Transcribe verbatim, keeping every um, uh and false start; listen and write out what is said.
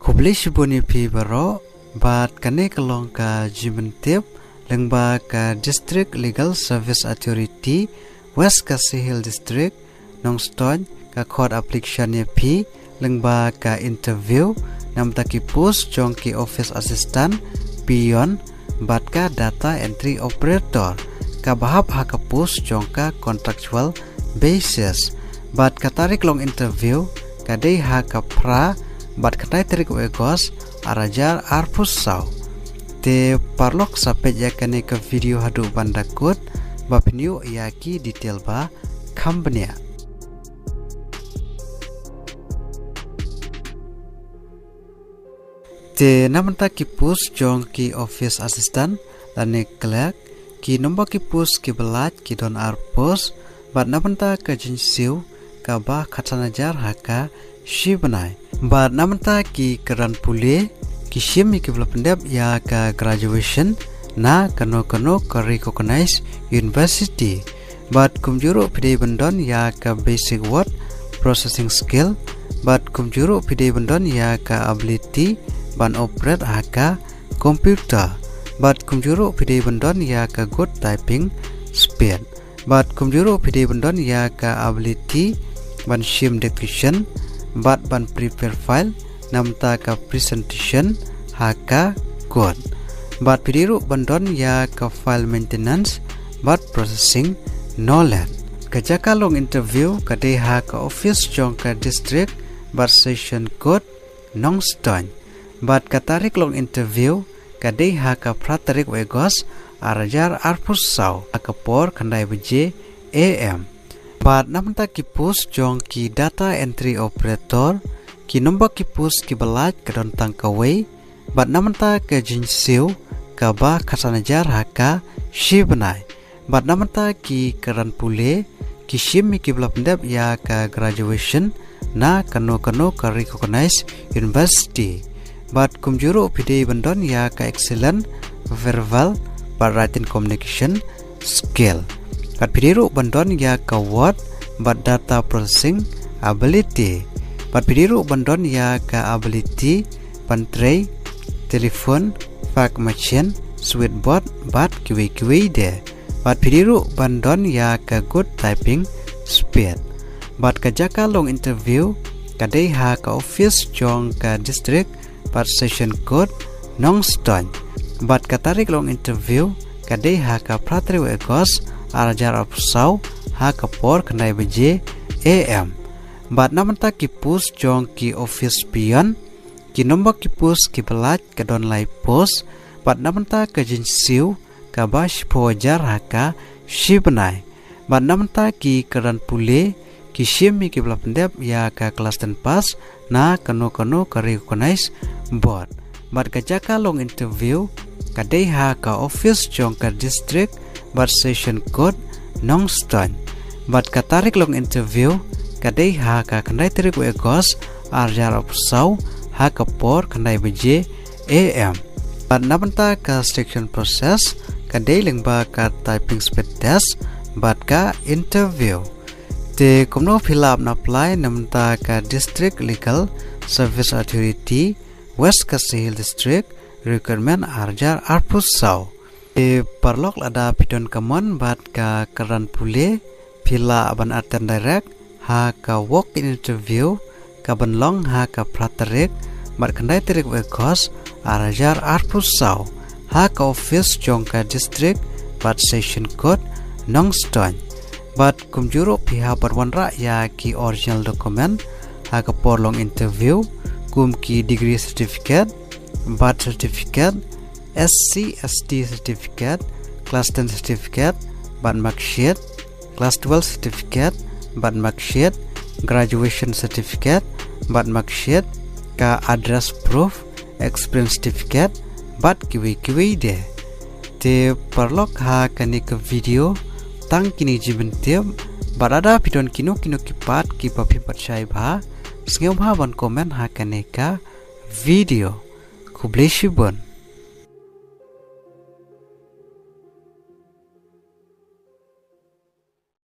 Khublei shibun ïa phi baroh, bad kane ka long ka jingpyntip lyngba ka District Legal Service Authority, West Khasi Hills District, Nongstoiñ, ka khot application ïa phi lyngba ka interview namar ki post jong ki office assistant, peon, bad ka data entry operator, kaba hap ha ka post jong ka contractual basis. Bad ka tarik long interview ka dei ha ka phra bad khyndai tarik u August ar hajar arphew saw. Te paralok, sa peit ïa kane ka video haduh ban da kut ba phin ïoh ïa ki detail ba kham bniah. Te namar ki post jong ki office assistant lane clerk, ki number ki post kiba lait ki don ar post, bad namar ka jingsiew kaba khatsan hajar ha ka shi bnai. Bad namar ki kyrdan pule ki shim ïa kiba la pyndep ïa ka graduation na kano kano ka recognized university. Bad kumjuh ruh phi dei ban don ïa ka basic word processing skill. Bad kumjuh ruh phi dei ban don ïa ka ability ban operate ha ka computer. Bad kumjuh ruh phi dei ban don ïa ka good typing speed. Bad kumjuh ruh phi dei ban don ïa ka ability ban shim dictation bad ban prepare file namar ka presentation ha ka court. Bad phi dei ruh ban don ïa ka file maintenance bad processing knowledge. Ka jaka long interview ka dei ha ka office jong ka district bad session court Nongstoiñ. Bad ka tarik long interview ka dei ha ka phra tarik u August ar hajar arphew saw ha ka por khyndai baje A M. Bad namar ki post jong ki data entry operator, ki number ki post kiba lait ka don tang kawei. Bad namar ka jingsiew kaba khatsan hajar ha ka shi bnai. Bad namar ki kyrdan pule ki shim ïa kiba la pyndep ïa ka graduation na kano kano ka recognized university. Bad kumjuh ruh phi dei ban don ïa ka excellent verbal bad written communication skill. Bad phi dei ruh ban don ïa ka word bad data processing ability. Bad phi dei ruh ban don ïa ka ability ban trei telephone, fax machine, switchboard bad kiwei kiwei de. Bad phi dei ruh ban don ïa ka good typing speed. Bad ka jaka long interview ka dei ha ka office jong ka district bad session court Nongstoiñ. Bad ka tarik long interview ka dei ha ka phra tarik u August ar hajar arphew saw ha ka por khyndai baje A M. Bad namar ki post jong ki office peon, ki number ki post kiba lait ka don lai post. Bad namar ka jingsiew kaba shiphew hajar ha ka shi bnai. Bad namar ki kyrdan pule ki shim ïa kiba la pyndep ïa ka class ten pass na kano kano ka recognized board. Bad ka jaka long interview ka dei ha ka office jong ka district bad session court Nongstoiñ. Bad ka tarik long interview ka dei ha ka khyndai tarik u August ar hajar arphew saw ha ka por khyndai baje A M. Bad namar ka selection process ka dei lyngba ka typing speed test bad ka interview. Te kumno phi lah ban apply namar ka District Legal Service Authority, West Khasi Hills District, recruitment ar hajar arphew saw. Te paralok, lada phi don ka mon bad ka kyrdan pule, phi lah ban attend direct ha ka walk-in interview kaban long ha ka phra tarik bad khyndai tarik u August ar hajar arphew saw ha ka office jong ka district bad session court Nongstoiñ. Bad kumjuh ruh phi hap ban wanrah ïa ki original document ha ka por long interview, kum ki degree certificate, birth certificate, S C S T certificate, class ten certificate bad mark sheet, class twelve certificate bad mark sheet, graduation certificate bad mark sheet, ka address proof, experience certificate bad kiwei kiwei de. Te paralok, ha kane ka video tang kine ki jingpyntip, bad lada phi don kino kino ki pat kiba phim pat shai bha, sngewbha ban comment ha kane ka video. Khublei shibun.